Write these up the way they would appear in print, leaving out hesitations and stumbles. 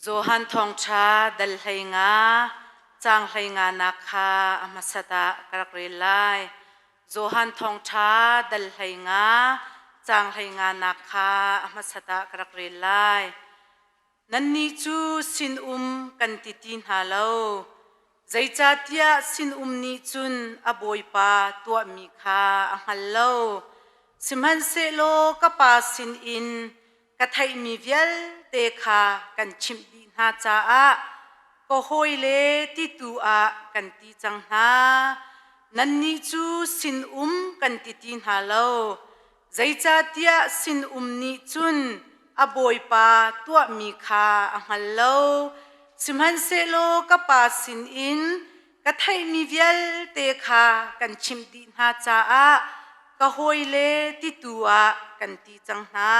Johan thawngṭha dal 15 caang 15nak kha a hmasat ah ka rak rel lai. Johan thawngṭha dal 15 caang 15nak kha a hmasat ah ka rak rel lai. Nannih cu sinum kan ti ti hna lo. Zeicahtiah sinum nih cun a bawipa tuahmi kha a hngal lo. Sihmanhsehlaw ka pa sinin ka theihmi vialte kha kan chimh dih hna caah ka hawile ti tu ah kan ti cang hna. Nannih cu sinum kan ti ti hna lo. Zeicahtiah sinum nih cun a bawipa tuahmi kha a hngal lo. Sihmanhsehlaw ka pa sinin ka theihmi vialte kha kan chimh dih hna caah ka hawile ti tu ah kan ti cang hna.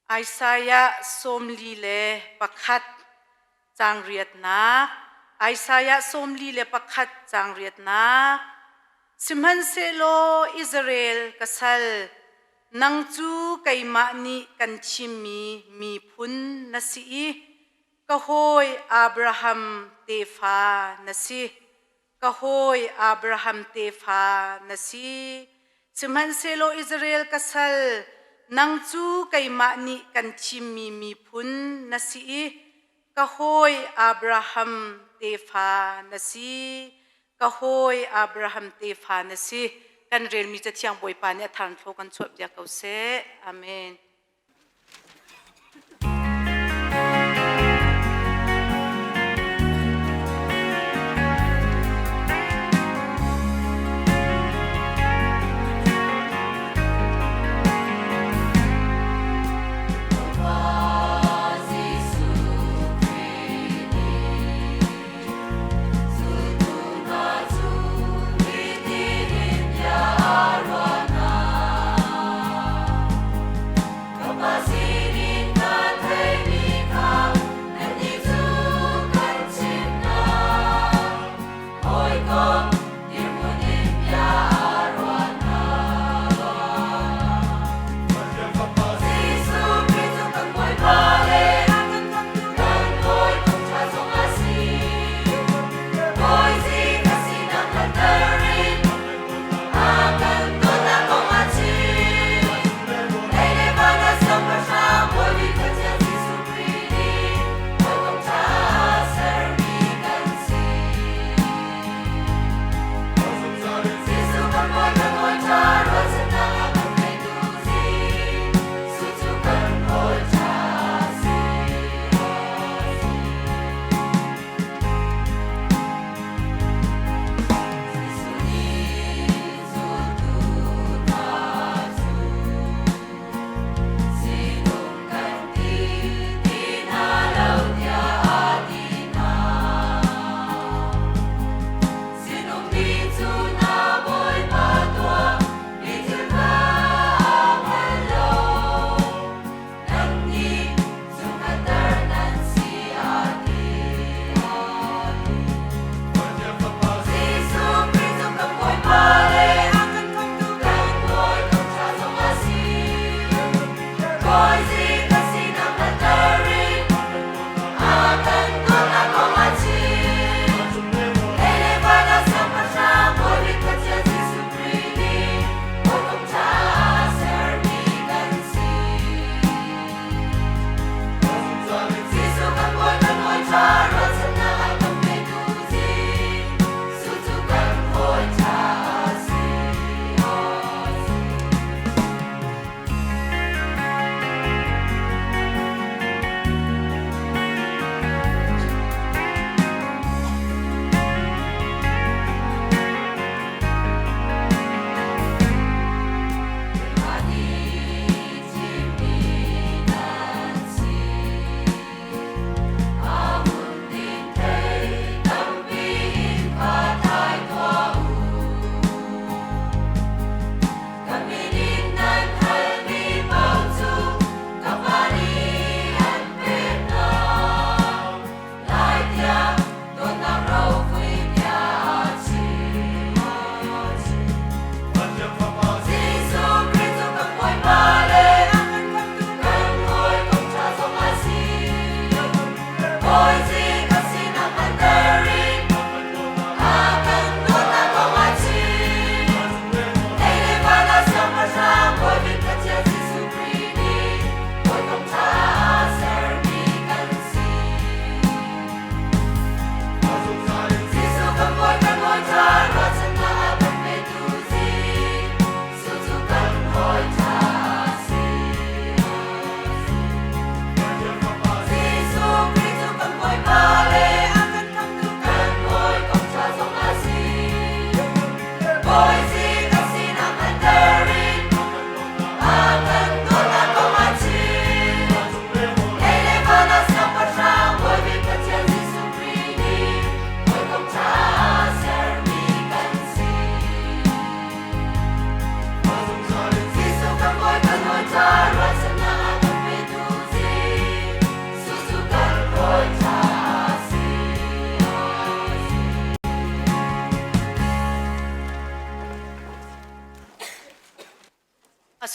Isaiah 41 caang riatnak. Isaiah 41 caang riatnak. Sihmanhsehlaw Israel ka sal, nang cu keimah nih kan thimmi miphun na si i ka hawi Abraham tefa na si. Ka hawi Abraham tefa na si. Sihmanhsehlaw Israel ka sal, nang cu keimah nih kan thimmi miphun na si i ka hawi Abraham tefa na si. Ka hawi Abraham tefa na si. Kan relmi Cathiang Bawipa nih a tharnthlo kan chuahpiak ko seh. Amen.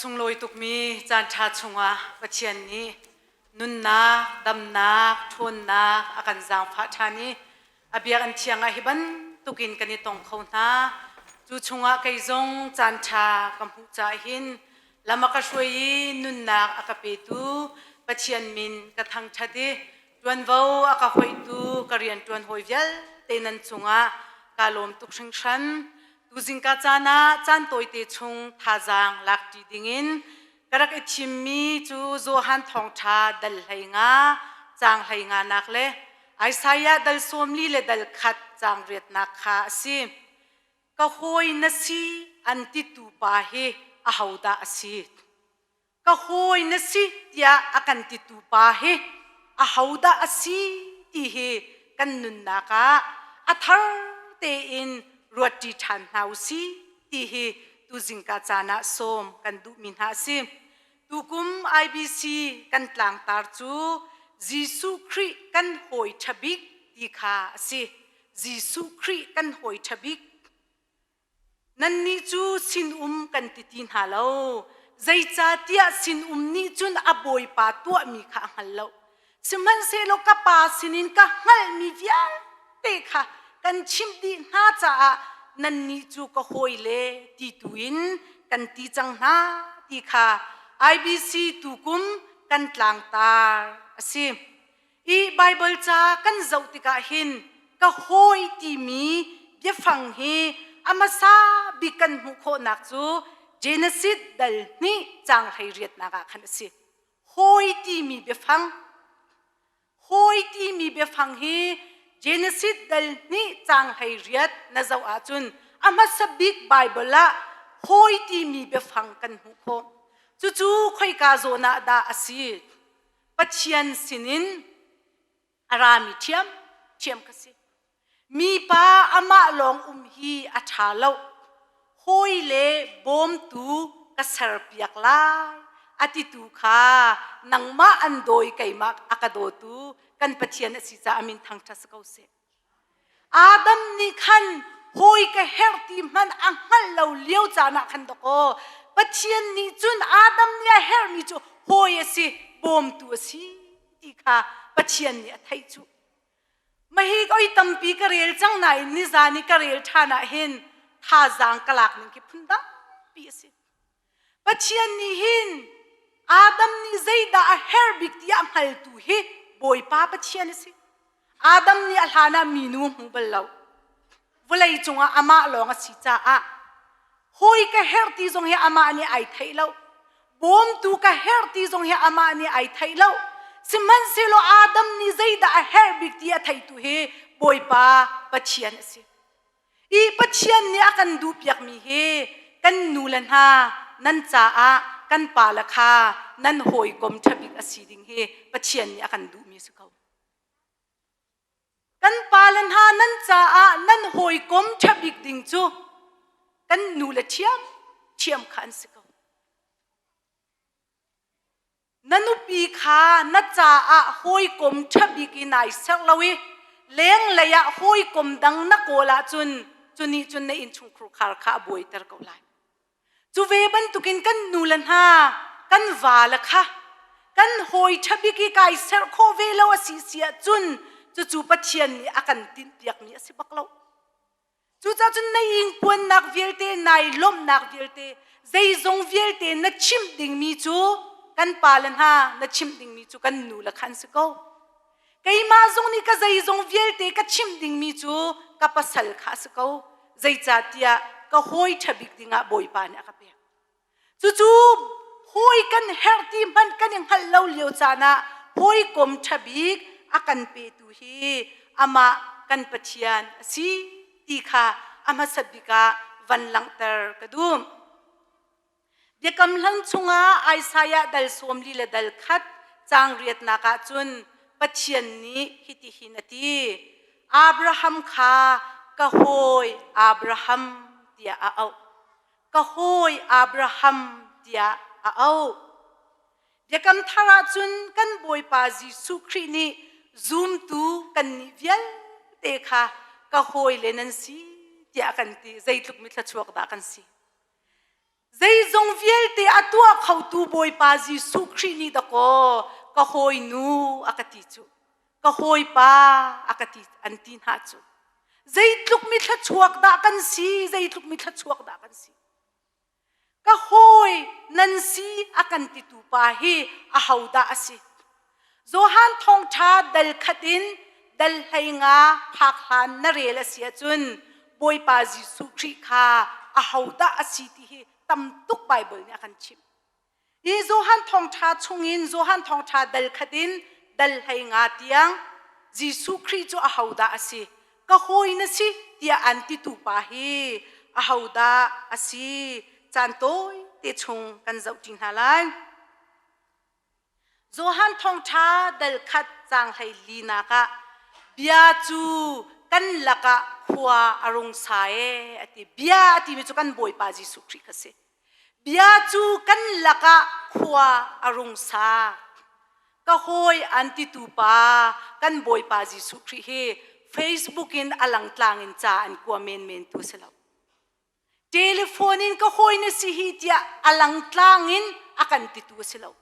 sunglawi tukmi caanṭha chungah Pathian nih nunnak, damnak, ṭhawnnak a kan zaangfah ṭhan i a biakinn thiang ah hi bantukin kan i tong kho hna. Cu chungah kei zong caanṭha ka hmuh caah hin lam a ka hruai i nunnak a ka petu Pathian min ka thangṭhat i ṭuanvo a ka hoihtu ka rianṭuan hawi vialte nan cungah kaa lawm tuk hringhran. Tuzingka caan ah caan tawite chung thazaang lakṭi dingin ka rak i thimmi cu Johan Thawngṭha dal 15 caang 15 nak le Isaiah dal 40 le dal khat caang riatnak kha a si. Ka hawi na si an titu pa hi ahodah a si? Ka hawi na si tiah a kan titu pa hi ahodah a si ti hi kan nunnak ah a thar tein ruatṭi ṭhan hna u si ti hi tuzingka caan ah sawm kan duhmi hna a si. Tukum IBC kan tlangtar cu Jesuh Khrih kan hawi ṭha bik ti kha a si. Jesuh Khrih kan hawi ṭha bik. Nannih cu sinum kan ti ti hna lo. Zeicahtiah sinum nih cun a bawipa tuahmi kha a hngal lo. Sihmanhsehlaw ka pa sinin ka hngalhmi vialte kha kan chimh dih hna caah nannih cu ka hawile ti tu in kan ti cang hna ti kha IBC tukum kan tlangtar a si. I Baibal ca kan zoh tikah hin ka hawi timi biafang hi a hmasa bik kan hmuh khawhnak cu Genesis dal hnih caang 18nak ah khan a si. Hawi timi biafang hawi timi biafang hi Genesis dal hnih caang 18 na zoh ahcun a hmasa bik Baibal ah hawi timi biafang kan hmuh khawh. Cucu khoika zawn ah dah a si? Pathian sinin a rami ṭhiamṭhiam ka si. Mipa amah lawng um hi a ṭha lo. Hawi le bawmtu ka serpiak lai a titu kha nangmah an dawi keimah a ka dawtu kan Pathian a si caah a min thangṭhat si ko seh. Adam nih khan hawi ka herh ti hmanh a hngalh lo lio caan ah khan dawkaw Pathian nih cun Adam nih a herhmi cu hawi a si, bawmtu a si ti kha Pathian nih a theih cu. Mahi oi tampi ka rel cang nain nizan i ka rel ṭhan ah hin thazaang ka lak ning khi phundang pi a si. Pathian nih hin Adam nih zeidah a herh bik ti a hngaltu hi Bawipa Pathian a si. Adam nih a hlan ah minu hmu bal lo. Vawlei cungah amah lawng a si caah hawi ka herh ti zong hi amah nih ai theih lo. Bawmtu ka herh ti zong hi amah nih ai theih lo. Sihmanhsehlaw Adam nih zeidah a herh bik ti a theitu hi Bawipa Pathian a si. I Pathian nih a kan duhpiakmi hi kan nu le hna nan caah kan pale kha nan hawikom ṭhabik a si ding hi Pathian nih a kan duhmi a si ko. Kan pale hna nan caah nan hawikom ṭhabik ding cu kan nu le ṭhiamṭhiam kha an si ko. Na nupi kha na caah hawikom ṭha bik in ai ser lo i lenglei ah hawikom dang na kawl ahcun cu nih cun na innchungkhur khar kha a buaiter ko lai. Cu ve bantukin kan nu le hna, kan vale kha kan hawi ṭha bik i kai serh khawh ve lo a si si ahcun cucu Pathian nih a kan tinhpiakmi a si bak lo. Cucaah cun na ingpuannak vialte, nai lawmhnak vialte, zeizong vialte na chimh dingmi cu kan pale hna na chimh dingmi cu kan nu le kha an si ko. Keimah zong nih ka zeizong vialte ka chimh dingmi cu ka pasal kha a si ko. Zeicahtiah ka hawi ṭha bik dingah Bawipa nih a ka pek. Cucu hawi kan herh ti hmanh kan i hngalh lo lio caan ah hawikom ṭha bik a kan petu hi amah kan Pathian a si ti kha a hmasat bik ah van langhter ka duh. Biakam Hlun chungah Isaiah dal 40 le dal khat caang riatnak ah cun Pathian nih hitihin a ti. Abraham kha ka hawi Abraham tiah a auh. Ka hawi Abraham tiah a auh. Biakam thar ahcun kan Bawipa Jesuh Khrih nih zumtu kannih vialte kha ka hawile nan si tiah a kan ti. Zeitluk mi thluachuak dah kan si. Zeizong vialte a tuah khotu Bawipa Jesuh Khrih nih dakaw ka hawinu a ka ti cu. Ka hawipa a ka ti an ti hna cu. Zeitluk mi thluachuak dah kan si, zeitluk mi thluachuak dah kan si. Ka hawi nan si a kan titu pa hi ahodah a si? Johan thawngṭha dal khat in dal 15 phak hlan na rel a si ahcun Bawipa Jesuh Khrih kha ahodah a si ti hi tam tuk Baibal nih a kan chimh. Hi Johan thawngṭha chungin Johan thawngṭha dal khat in dal 15 tiang Jesuh Khrih cu ahodah a si? Ka hawi na si tiah an titu pa hi ahodah a si? Caan tawi te chung kan zohṭi hna lai. Johan thawngṭha dal khat caang 14nak ah bia cu kan lakah khua a rung sa ee a ti. Bia a timi cu kan Bawipa Jesuh Khrih kha si. Bia cu kan lakah khua a rung sa. Ka hawi an titu pa kan Bawipa Jesuh Khrih hi Facebook in a langtlang in ca an kua menmen tu si lo. Telephone in ka hawi na si hi tiah a langtlang in a kan titu a si lo.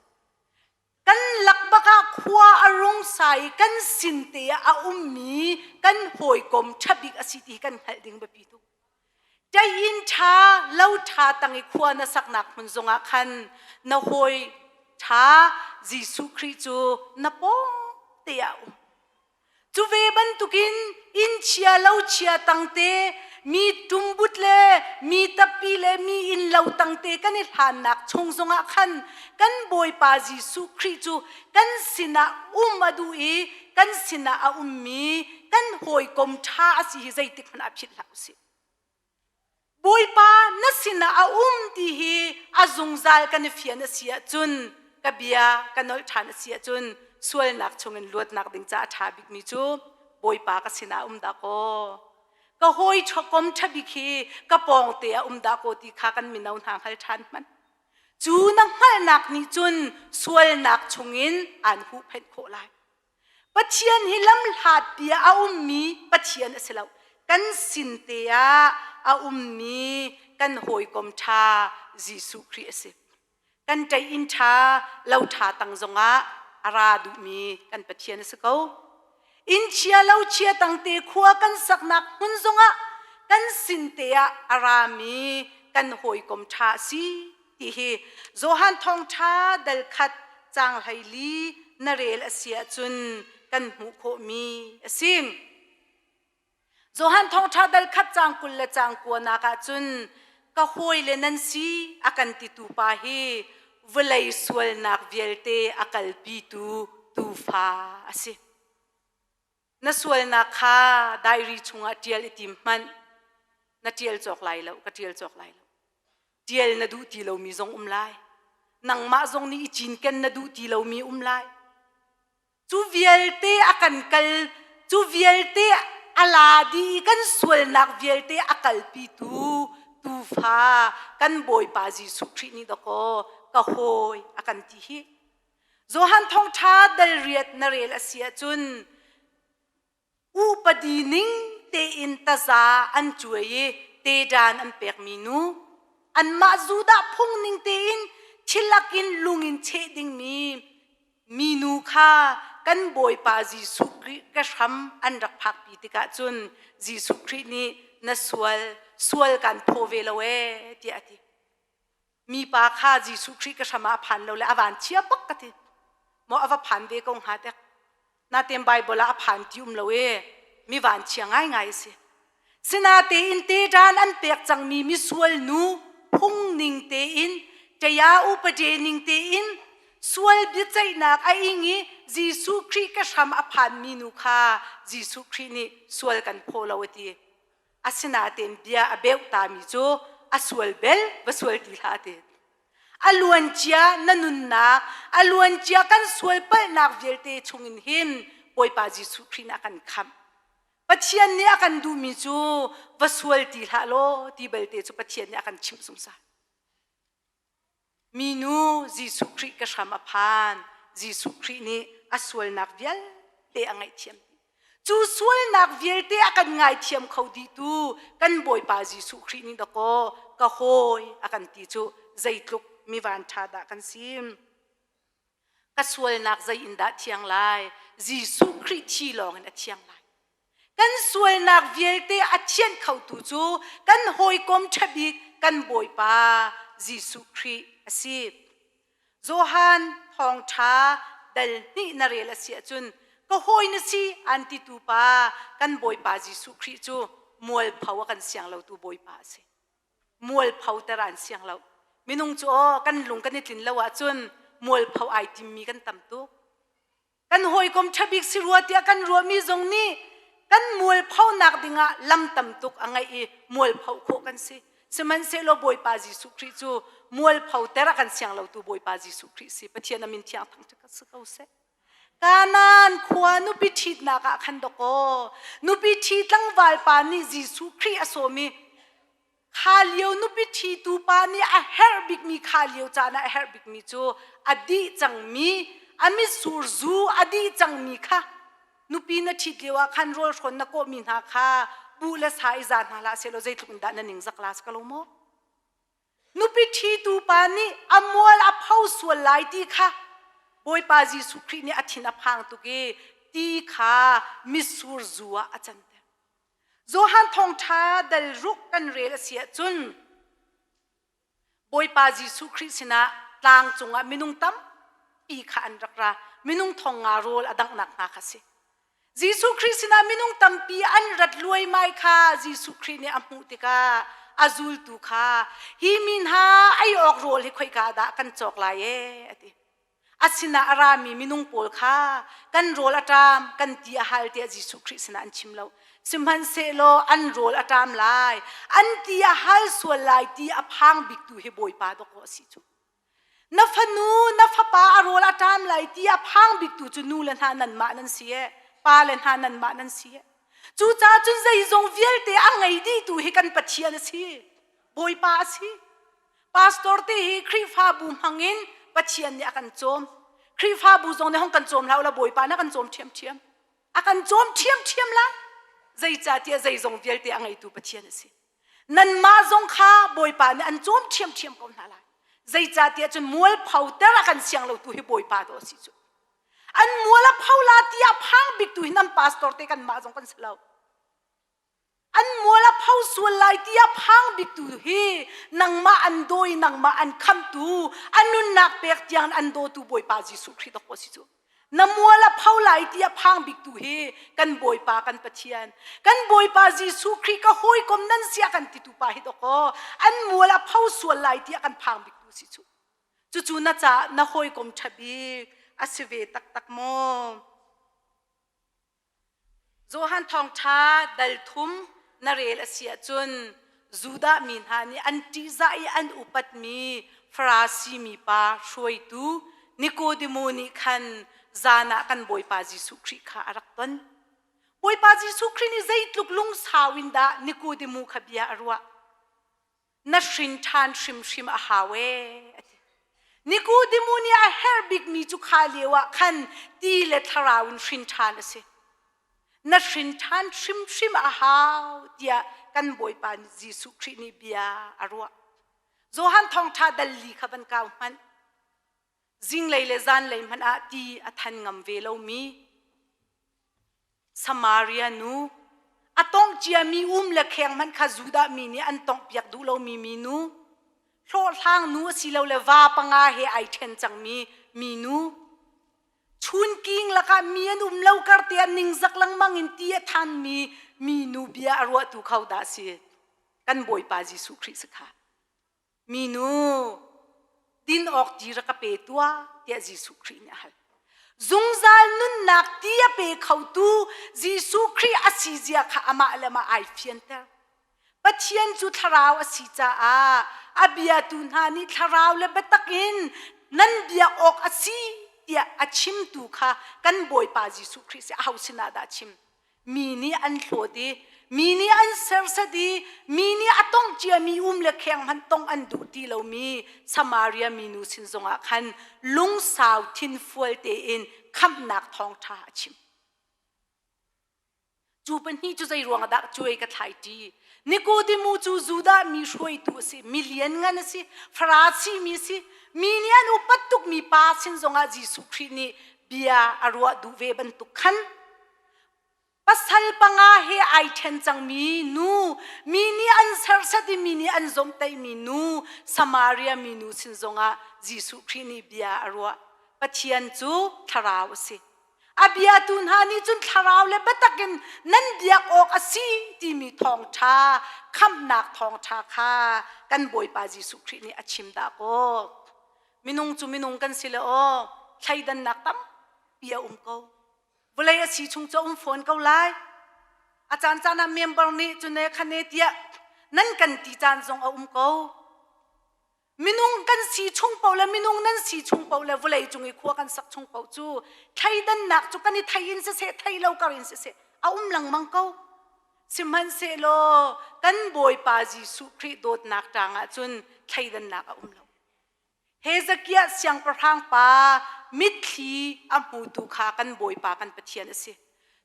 Kan lak bak ah khua a rung sa i kan sin te ah a ummi kan hawikom ṭha bik a si ti hi kan hngalh ding biapi tuk. Ṭei-inn ṭha, lo ṭha tang i khua na saknak hmun zongah khan na hawi ṭha Jesuh Khrih cu na pawng te ah a um. Cu ve bantukin inn chia lo chia tangte mi ṭumbut le mi tappi le mi inn lo tangte kan i hlannak chung zongah khan kan Bawipa Jesuh Khrih cu kan sinah um a duh i kan sinah a ummi kan hawikom ṭha a si hi zeitik hmanh ah philh hlah usih. Bawipa na sinah a um ti hi a zungzal kan i fian a si ahcun ka bia ka nolh ṭhan a si ahcun sualnak chungin luatnak ding caah a ṭha bikmi cu Bawipa ka sinah um dah kaw ka hawi ṭhakom ṭha bik hi ka pawngte ah um dah kaw ti kha kan mino hna hngal ṭhan hmanh. Cu na hngalhnak nih cun sualnak chungin aan huhphenh khawh lai. Pathian hi lamhlatpi ah a ummi Pathian a si lo. Kan sin te ah a ummi kan hawikom ṭha Jesuh Khrih a si. Kan ṭei-inn ṭha, lo ṭha tang zongah a ra duhmi kan Pathian a si ko. Inn chia lo chia tangte khua kan saknak hmun zongah kan sin te ah a rami kan hawikom ṭha a si ti hi Johan thawngṭha dal khat caang 14 na rel a si ahcun kan hmuh khawhmi a si. Johan thawngṭha dal khat caang 20 le caang 9nak ahcun ka hawile nan si a kan titu pa hi vawlei sualnak vialte a kalpitu tuufa a si. Na sualnak kha diary chungah ṭial i tim hmanh. Na ṭial cawk lai lo, ka ṭial cawk lai lo. Ṭial na duh ti lomi zong um lai. Nangmah zong nih i cinken na duh ti lomi um lai. Cu vialte a kan kal, cu vialte a la dih i kan sualnak vialte a kalpitu tuufa kan Bawipa Jesuh Khrih nih dawkaw ka hawi a kan ti hi. Johan thawngṭha dal riat na rel a si ahcun upadi ning tein taza an cuai i tedan an pekmi nu anmah Judah phung ning tein thilak in lung in cheh dingmi minu kha kan Bawipa Jesuh Khrih ka hram an rak phakpi tikah cun Jesuh Khrih nih na sual sual kan phaw ve lo ee tiah a ti. Mipa kha Jesuh Khrih ka hram ah a phan lo le a van chia bak ka ti. Maw a va phan ve ko hnga dek. Natein Bible ah a phan ti um lo e. Mi van chia ngaingai a si. Sinatein tedan an pek cangmi misual nu phung ning tein ṭaya upade ning tein sual biaceihnak a ing i Jesuh Khrih ka hram a phanmi nu kha Jesuh Khrih nih sual kan phaw lo a ti. Asinain bia a beuh tami cu a sual bel va sual ti hlah ti. A luancia na nunnak, a luancia kan sual palhnak vialte chungin hin Bawipa Jesuh Khrih nih a kan khamh. Pathian nih a kan duhmi cu va sual ti hlah law ti belte cu Pathian nih a kan chimh zungzal. Minu Jesuh Khrih ka hram a phan. Jesuh Khrih nih a sualnak vialte a ngaihthiam dih. Cu sualnak vialte a kan ngaithiam kho dihtu kan Bawipa Jesuh Khrih nih dakaw ka hawi a kan ti cu zeitluk mi vanṭha dah kan si. Ka sualnak zei in dah thiang lai? Jesuh Khrih thi lawng in a thiang lai. Kan sualnak vialte a thianh khotu cu kan hawikom ṭha bik kan Bawipa Jesuh Khrih a si. Johan thawngṭha dal hnih na rel a si ahcun ka hawi na si an titu pa kan Bawipa Jesuh Khrih cu mualpho a kan siang lotu Bawipa a si. Mualpho ter an siang lo. Minung cu aw kan lung kan i tlin lo ahcun mualpho ai timmi kan tam tuk. Kan hawikom ṭha bik si rua tiah kan ruahmi zong nih kan mualphonak dingah lam tam tuk a ngeih i mualpho khawh kan si. Sihmanhsehlaw Bawipa Jesuh Khrih cu mualpho ter a kan siang lotu Bawipa Jesuh Khrih si. Pathian a min thiang thangṭhat si ko seh. Kanaan khua nupi ṭhitnak ah khan dawkaw nupi ṭhi tlangval pa nih Jesuh Khrih a sawm i Kha lio nupi ṭhitu pa nih a herh bikmi kha lio caan ah a herh bikmi cu a dih cangmi a mitsur zu a dih cangmi kha nupi na ṭhit lio ah khan rawl hrawn na kawhmi hna kha buh le sa i za hna hlah sehlaw zeitluk in dah na ningzak la si ko lo maw? Nupi ṭhitu pa nih a mual a pho sual lai ti kha Bawipa Jesuh Khrih nih a thin a phang tuk i ti kha mitsur zu ah a canter. Johan thawngṭha dal ruk kan rel a si ahcun Bawipa Jesuh Khrih sinah tlang cungah minung tampi kha an rak ra. Minung thong nga rawl a danghnak hna kha si. Jesuh Khrih sinah minung tampi an rat luaimai kha Jesuh Khrih nih a hmuh tikah a zultu kha hi mi hna ei awk rawl hi khoika dah kan cawk lai ee a ti. A sinah a rami minung pawl kha kan rawl a ṭam kan ti a hal tiah Jesuh Khrih sinah an chim lo. Sihmanhsehlaw an rawl a ṭam lai, an ti a hal sual lai ti a phang biktu hi Bawipa dawkaw a si cu. Na fanu, na fapa a rawl a ṭam lai ti a phang biktu cu nu le hna nanmah nan si e, pa le hna nanmah nan si e. Cucaah cun zeizong vialte a ngei dihtu hi kan Pathian a si. Bawipa a si. Pastor te hi Khrihfabu hmangin Pathian nih a kan cawm. Khrihfabu zong nih hong kan cawm hlah u la Bawipa nih a kan cawm ṭhiamṭhiam. A kan cawm ṭhiamṭhiam lai. Zeicahtiah zeizong vialte a ngeitu Pathian a si. Nanmah zong kha Bawipa nih an cawm ṭhiamṭhiam ko hna lai. Zeicahtiah cun mualpho ter a kan siang lotu hi Bawipa dawh a si cu. An mual a pho la tiah phang biktu hi nan pastor te kanmah zong kan si lo. An mual a pho sual lai tiah phang biktu hi nangmah an dawi nangmah an khamtu a nunnak pek tiang an dawtu Bawipa Jesuh Khrih dawk si cu. Na mual a pho lai tiah phang biktu hi kan Bawipa kan Pathian kan Bawipa Jesuh Khrih ka hawikom nan sia kan titu pa hi dawk an mual a pho sual lai tiah kan phang biktu si cu. Cucu na caah na hawikom ṭha bik a si ve taktak maw? Johan thawngṭha dal thum na rel a si ahcun Judah mi hna nih an ṭihzah i an upatmi Farasi mipa hruaitu Nikodemu nih khan zan ah kan Bawipa Jesuh Khrih kha a rak ton. Bawipa Jesuh Khrih nih zeitluk lungsau in dah Nikodemu kha bia a ruah. Na hrin ṭhan hrimhrim a hau ee a ti. Nikodemu nih a herh bikmi cu kha lio ah khan ti le thlarau in hrin ṭhan a si. Na hrin ṭhan hrimhrim a hau tiah kan Bawipa Jesuh Khrih nih bia a ruah. Johan thawngṭha dal li kha van kau hmanh. Zinglei le zanlei hmanh ah ti a than ngam ve lomi Samaria nu, a tongh ciami um le kheng hmanh kha Judah mi nih an tonghpiak duh lomi minu, hlawhhlang nu asilole va panga he ai ṭhen cangmi minu, chunking lakah mi an um lo kar te ah ningzak lengmang in ti a thanmi minu bia a ruahtu kho dah si? Kan Bawipa Jesuh Khrih si kha. Minu, din awk ti rak ka pe tuah, tiah Jesuh Khrih nih a hal. Zungzal nunnak ti a pe khotu Jesuh Khrih a si zia kha amah le amah ai fianter. Pathian cu thlarau a si caah a biatu hna nih thlarau le biatak in nan biak awk a si tiah a chimtu kha kan Bawipa Jesuh Khrih si aho sinah dah a chim? Mi nih an hlawt i mi nih an serhsat i mi nih a tongh ciami um le kheng hmanh tongh an duh ti lomi Samaria minu sin zongah khan lungsau thinfual tein khamhnak thawngṭha a chim. Cu pahnih cu zei ruangah dah cuai ka thlai ṭi? Nikodemu cu Judah mi hruaitu a si, mi lianngan a si, Farasi mi a si, mi nih an upat tukmi pa sin zongah Jesuh Khrih nih bia a ruah duh ve bantuk khan pasal panga he ai ṭhen cangmi nu, mi nih an serhsat i mi nih an zawmhtaihmi nu, Samaria minu sin zongah Jesuh Khrih nih bia a ruah. Pathian cu thlarau a si. A biatu hna nih cun thlarau le biatak in nan biak awk a si timi thawngṭha, khamhnak thawngṭha kha kan Bawipa Jesuh Khrih nih a chim dah kaw. Minung cu minung kan si le aw, thleidannak tampi a um ko. Vawlei a si chung cu a um fawn ko lai. A caan caan ah member nih cune khane tiah nan kan ti caan zong a um ko. Minung kan si chung paoh le minung nan si chung paoh le vawlei cung i khua kan sak chung paoh cu thleidannak cu kan i thei in siseh thei lo kar in siseh a um lengmang ko. Sihmanhsehlaw kan Bawipa Jesuh Khrih dawtnak ṭang ah cun thleidannak a um lo. Hezekiah siangpahrang pa mitthli a hmutu kha kan Bawipa kan Pathian a si.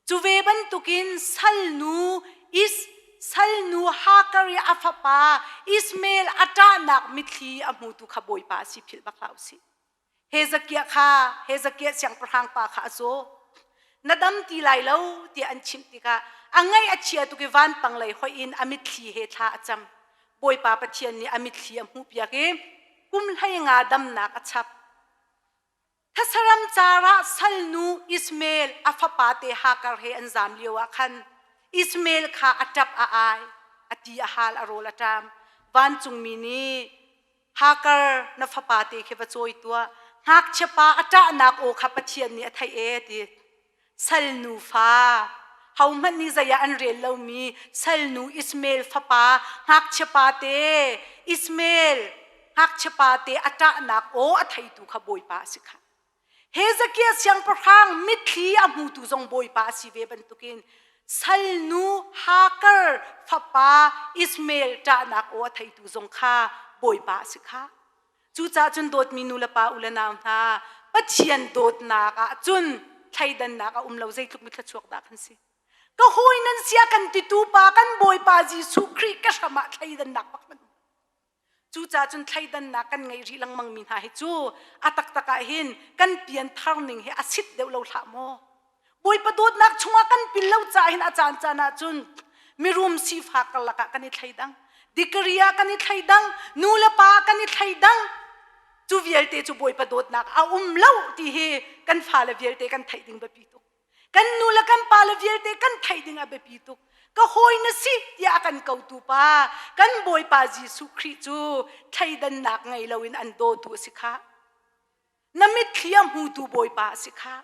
Cu ve bantukin salnu Is salnu Hagar i a fapa Ismael a ṭahnak mitthli a hmutu kha Bawipa a si philh bak hlah u sih. Hezekiah kha Hezekiah siangpahrang pa kha a zaw. Na dam ti lai lo tiah an chimh tikah a ngaih a chia tuk i vanpang lei hoih in a mitthli he thla a cam. Bawipa Pathian nih a mitthli a hmuhpiak i kum 15 damnak a chap. Thasaram car ah salnu Ishmael a fapa te Hagar he an zam lio ah khan Ishmael kha a ṭap a ai, a ti a hal, a rawl a ṭam. Vancungmi nih Hagar na fapa te khi va cawi tuah. Ngakchia pa a ṭahnak aw kha Pathian nih a theih ee ti. Salnu fa hohmanh nih zei ah an rel lomi salnu Ishmael fapa ngakchia pa te Ishmael ngakchia pa te a ṭahnak aw a theitu kha Bawipa a si kha. Hezekiah siangpahrang mitthli a hmutu zong Bawipa a si ve bantukin salnu Hagar fapa Ishmael ṭahnak aw a theitu zong kha Bawipa a si kha. Cucaah cun dawtmi nu le pa u le nau hna, Pathian dawtnak ah cun thleidannak a um lo zeitluk mi thluachuak dah kan si. Ka hawi nan sia kan titu pa kan Bawipa Jesuh Khrih ka hram ah thleidannak bak man um. Cucaah cun thleidannak kan ngeih rih lengmang mi hna hi cu a taktak ah hin kan pian thar ning hi a sit deuh lo hlah maw? Bawipa dawtnak chungah kan pil lo caah hin a caan caan ah cun mirum sifak karlak ah kan i thleidang. Degree ah kan i thleidang, nu le pa kan i thleidang. Cu vialte cu Bawipa dawtnak a um lo ti hi kan fale vialte kan theih ding biapi tuk. Kan nu le kan pa le vialte kan theih ding a biapi tuk. Ka hawi na si tiah a kan kotu pa, kan Bawipa Jesuh Khrih cu thleidannak ngei loin an dawtu a si khah. Na mitthli a hmutu Bawipa a si kha.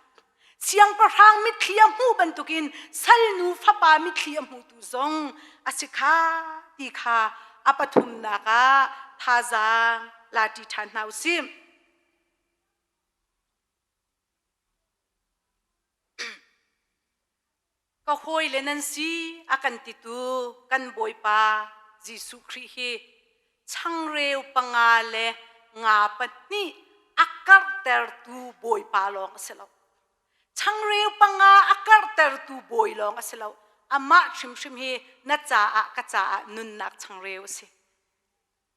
Siangpahrang mitthli a hmuh bantukin salnu fapa mitthli a hmutu zong a si kha ti kha a pathumnak ah thazaang la ṭi ṭhan hna u sih. Ka hawile nan si a kan titu kan Bawipa Jesuh Khrih hi changreu panga le nga pahnih a karhtertu Bawipa lawng a si lo. Changreu panga a karhtertu Bawi lawng a si lo. Amah hrimhrim hi na caah ka caah nunnak changreu a si.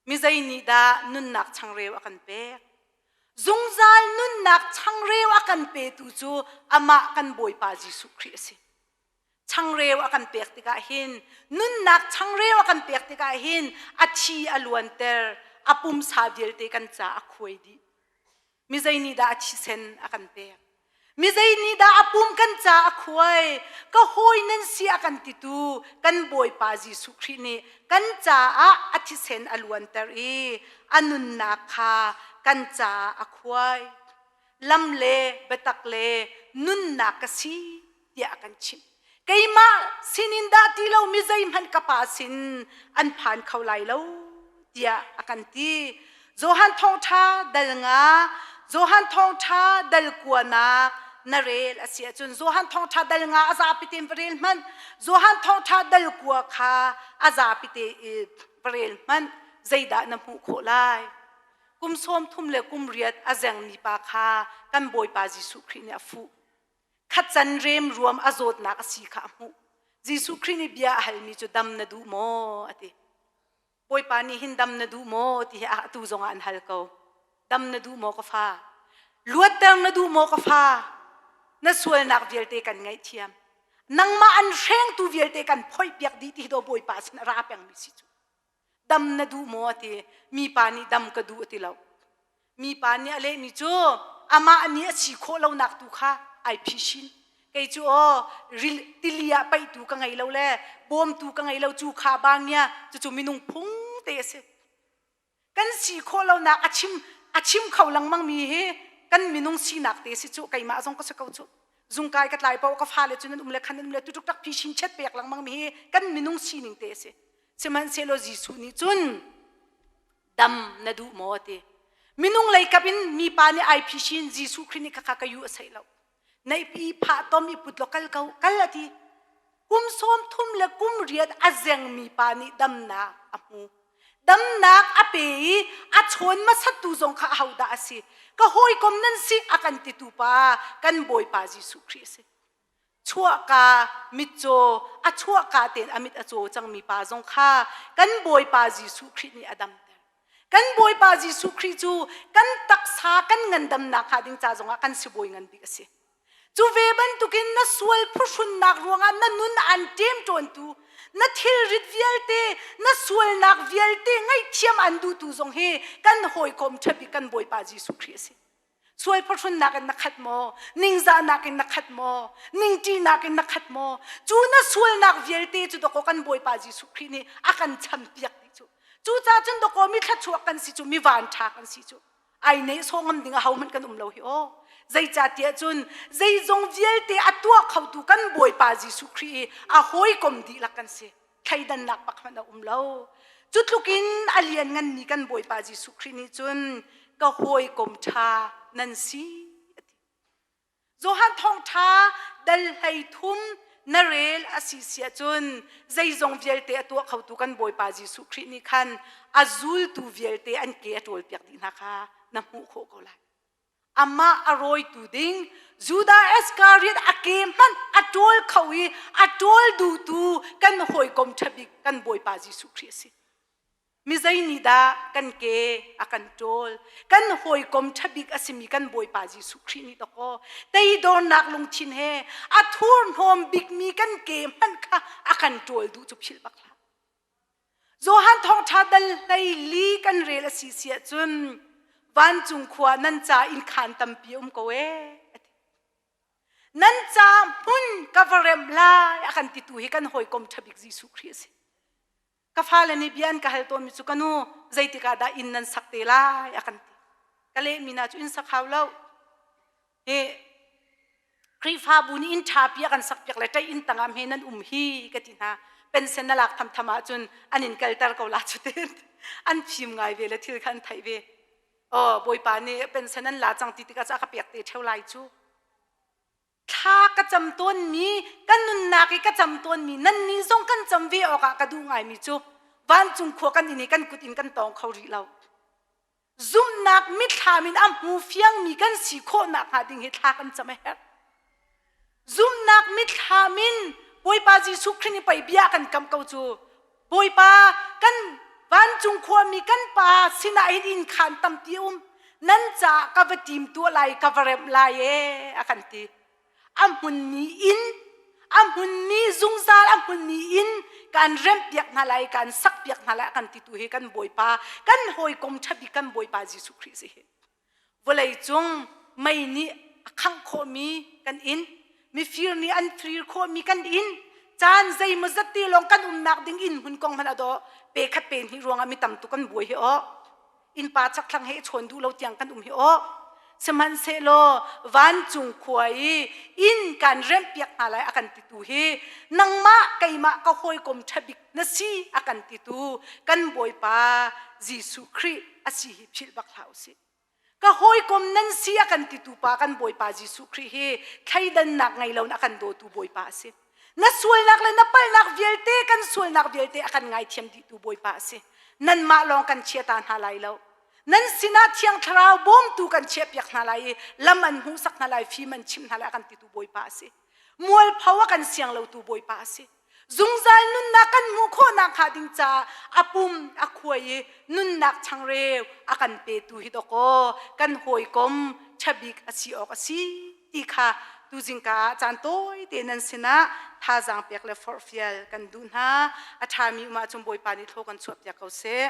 Mi zei nih dah nunnak changreu a kan pek? Zungzal nunnak changreu a kan petu cu amah kan Bawipa Jesuh Khrih a si. Changreu a kan pek tikah hin nunnak changreu a kan pek tikah hin a thi a luanter, a pumsa vialte kan ca a khuai dih. Mi zei nih dah a thisen a kan pek? Mi zei nih dah a pum kan ca a khuai? Ka hawi nan si a kan titu kan Bawipa Jesuh Khrih nih kan caah a thisen a luanter i a nunnak kha kan caah a khuai. Lam le biatak le nunnak ka si tiah a kan chimh. Keimah sinin dah ti lo mi zeihmanh ka pa sin an phan kho lai lo tiah a kan ti. Johan thawngṭha dal nga, Johan thawngṭha dal kuanak na rel a si ahcun Johan thawngṭha dal nga a zapi tein va rel hmanh. Johan thawngṭha dal kua kha a zapi te i va rel hmanh. Zeidah na hmuh khawh lai? Kum 30 le kum riat a zengmi pa kha kan Bawipa Jesuh Khrih nih a fuh. Khat can remruam a zawtnak a si kha a hmuh. Jesuh Khrih nih bia a halmi cu dam na duh maw a ti. Bawipa nih hin dam na duh maw ti hi atu zongah an hal ko. Dam na duh maw ka fa? Luatter na duh maw ka fa? Na sualnak vialte kan ngaihthiam. Nangmah an hrengtu vialte kan phoihpiak dih ti do Bawipa sin a ra pengmi si cu. Dam na duh maw a ti. Mipa nih dam ka duh a ti lo. Mipa nih a lehmi cu amah nih a si khawh lonak tu kha ai phishin. Kei cu aw ril tili ah paihtu ka ngei lo le bawmtu ka ngei lo cu kha bangia cucu minung phung te a si. Kan si khawh lonak a chim a chim kho lengmang mi hi kan minung sinak te si cu keimah zong ka si ko cu. Zungkai ka tlai paoh ka fale cu nan um le khan nan um le tutuk tak phishin chet pek lengmang mi hi kan minung sining te a si. Sihmanhsehlaw Jesuh nih cun dam na duh maw ti minung lei kap in mipa nih ai phishin Jesuh Khrih nih khakha ka yu a sei lo nei pi phah tom i put lo kal ko kal a ti kum sawm thum le kum riat a zeng mi pa nih damnak a hmu damnak a pe i a chawn hmasattu zong kha ahodah a si ka hawikom nan si a kan titu pa kan bawipa Jesuh Khrih a si chuahka mitcaw a chuahka tein a mit a caw cangmi pa zong kha kan Bawipa Jesuh Khrih nih a damter. Kan Bawipa Jesuh Khrih cu kan taksa kan ngandamnak hnga ding ca zongah kan sibawi ngan bik a si. Cu ve bantukin na sual phuhrunnak ruangah na nun an ṭemṭawntu, na thilrit vialte, na sualnak vialte ngaihthiam an duhtu zong hi kan hawikom ṭha bik kan Bawipa Jesuh Khrih a si. Sual phuhrunnak in na khat maw? Ningzahnak in na khat maw? Ningṭihnak in na khat maw? Cu na sualnak vialte cu dawkaw kan Bawipa Jesuh Khrih nih a kan champiak dih cu. Cucaah cun dawkaw mi thluachuak kan si cu, mi vanṭha kan si cu. Ai nehsawh ngam ding ahohmanh kan um lo hi aw. Zeicahtiah cun zeizong vialte a tuah khotu kan Bawipa Jesuh Khrih i a hawikom dihlak kan si. Thleidannak bak hmanh a um lo. Cu tluk in a liannganmi kan Bawipa Jesuh Khrih nih cun ka hawikom ṭha nan si a ti. Johan thawngṭha dal 13 na rel a si si ahcun zeizong vialte a tuah khotu kan Bawipa Jesuh Khrih nih khan a zultu vialte an ke a ṭawlpiak dih hna kha na hmuh khawh ko lai. Amah a rawitu ding Judah Iskariot a ke hmanh a ṭawl kho i a ṭawl duhtu kan hawikom ṭha bik kan Bawipa Jesuh Khrih a si. Mi zei nih dah kan ke a kan ṭawl? Kan hawikom ṭha bik a simi kan Bawipa Jesuh Khrih nih dawkaw teidornak lungthin he a thurhnawm bikmi kan ke hmanh kha a kan ṭawl duh cu philh bak hlah. Johan thawngṭha dal 14 kan rel a si si ahcun vancung khua nan ca innkhaan tampi a um ko ee a ti. Nan ca hmun ka va remh lai a kan titu hi kan hawikom ṭha bik Jesuh Khrih a si. Ka fale nih bia an ka hal tawnmi cu ka nu zeitik ah dah inn nan sak te lai a kan ti. Ka lehmi hna cu inn sak hau lo. Hi Khrihfabu nih inn ṭhapi a kan sakpiak le ṭei inn tangah hme nan um hi ka ti hna. Pension na lak thamtham ahcun an in kalter ko la cu tin an fim ngai ve le thil kha an theih ve. Oh, Bawipa nih pension an la cang ti tikah ca ka pek te ṭheo lai cu. Thla ka cam tawnmi, ka nunnak i ka cam tawnmi, nannih zong kan cam ve awkah ka duh ngaimi cu vancung khua kan inn i kan kut in kan tawng kho rih lo. Zumhnak mitthlam in a hmu fiangmi kan si khawh nakhnga ding hi thla kan cam a herh. Zumhnak mitthlam in Bawipa Jesuh Khrih nih pei bia kan kam ko cu. Bawipa kan vancung khuami kan pa sinah hin inn khaan tampi um. Nan caah ka va tim tuah lai, ka va remh lai ee a kan ti. A hmunmi inn, a hmunmi zungzal a hmunmi inn kan remhpiak hna lai, kan sakpiak hna lai a kan titu hi kan Bawipa, kan hawikom ṭha bik kan Bawipa Jesuh Khrih si hi. Vawlei cung mei nih a khangh khawhmi kan inn, mifir nih an fir khawhmi kan inn, caan zeimawzat te lawng kan umnak ding inn hmun kong hmanh a dawh pe khat pe hnih ruangah mi tam tuk kan buai hi aw. Innpa chakthlang he i chawn duh lo tiang kan um hi aw. Sihmanhsehlaw vancung khua i inn kan remhpiak hna lai a kan titu hi nangmah keimah ka hawikom ṭha bik na si a kan titu kan Bawipa Jesuh Khrih a si hi philh bak hlah u sih. Ka hawikom nan si a kan titu pa kan Bawipa Jesuh Khrih hi thleidannak ngei loin a kan dawtu Bawipa a si. Na sualnak le na palhnak vialte kan sualnak vialte a kan ngaithiam dihtu Bawipa a si. Nanmah lawng kan chia ta hna lai lo. Nan sinah Thiang Thlarau bawmtu kan chiahpiak hna lai i lam an hmuhsak hna lai, fim an chimh hna lai a kan titu Bawipa a si. Mualpho a kan siang lotu Bawipa a si. Zungzal nunnak kan hmuh khawhnak hnga ding caah a pum a khuai i nunnak changreu a kan petu hi dawkaw kan hawikom ṭhabik a si awk a si ti kha tuzingka ah caan tawi te nan sinah thazaang pek le forhfial kan duh hna. A ṭhami um ahcun Bawipa nih thlaw kan chuahpiak ko seh.